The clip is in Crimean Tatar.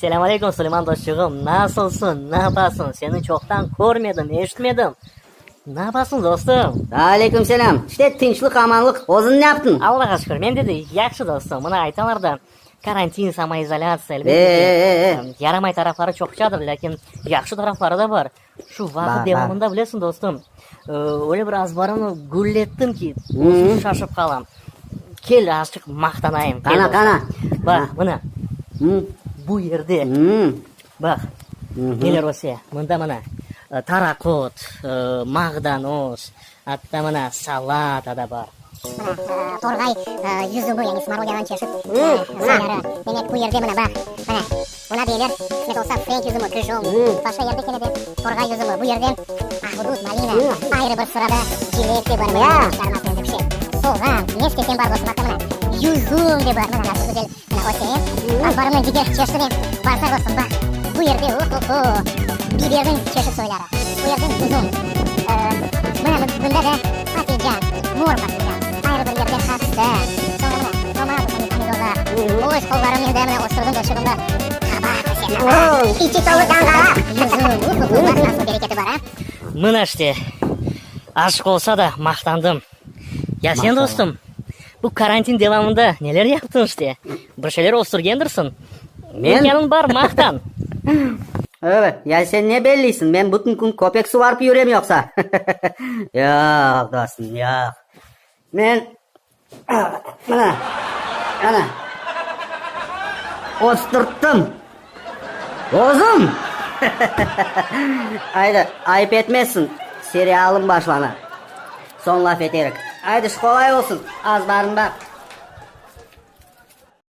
Selâm aleyküm, Suleyman dostçuğım, nasılsıñ, ne yapasıñ, seni çoqtan körmedim, eşitmedim. Ne yapasıñ, dostum? Aleyküm selâm. İşte, tınçlıq, amanlıq. Özüñ ne yaptıñ? Allağa şükür, mende de yahşı, dostum. Mına aytalar da, karantin, samoizolâtsiya, elbette ki, yaramay tarafları çoqçadır, lâkin yahşı tarafları da bar. Şu vaqıt devamında, bilesiñ, dostum, öyle bir azbarımnı güllettim ki, özüm şaşıp qalam. Kel, azçıq maqtanayım. Qana, qana. Baq, mına, bu yerde, baq, neler öse. Mında, mına, taraqot, mağdanoz, atta, mına, salata da bar. Mına, torğay yüzümi, yani smorodinadan çeşit soyları. Demek, bu yerde, mına, baq, mına, buna deyler, qısmet olsa, frenk yüzümi, krıjovnik, başqa yerde kene de torğay yüzümi. Bu yerde ahudut, malina, ayrı bir sırada cilek de bar, mına, çıqarması endi pişe. Soğan, ne istesem bar dostum, atta, mına, yüzüm de bar, mına, nasıl güzel, mına, öse. Azbarımnıñ diger çeşiti de barsa, dostum, baq, bu yerde, o-ho-ho, biberniñ çeşit soyları, bu yerde yüzüm, mına, bunda da patlıcan, mor patlıcan, ayrı bir yerde qapısta, soñra mına, tomato, pomidorlar, öz qollarımnen de mına östürdim, dostçuğım, qabaq öse, qabaq, İçi tolu danğalaq. Yüzüm, uh-uh-uh, baq nasıl bereketi bar, a? Mına işte, azçıq olsa da maqtandım. Ya sen, dostum, bu karantin devamında neler yaptıñ işte? Bir şeyler östürgendirsiñ? Men? İmkânıñ bar, maqtan. Evet, ya sen ne belliysiñ, men bütün kün köpek suvarıp yürem yoqsa? Yoq, dostum, yoq. Men, mına, ana, östürttim. Özüm! Aydı, ayıp etmezsiñ, serialım başlana. Soñ laf eterik. Aydı, şqolay olsun, azbarıñ baq.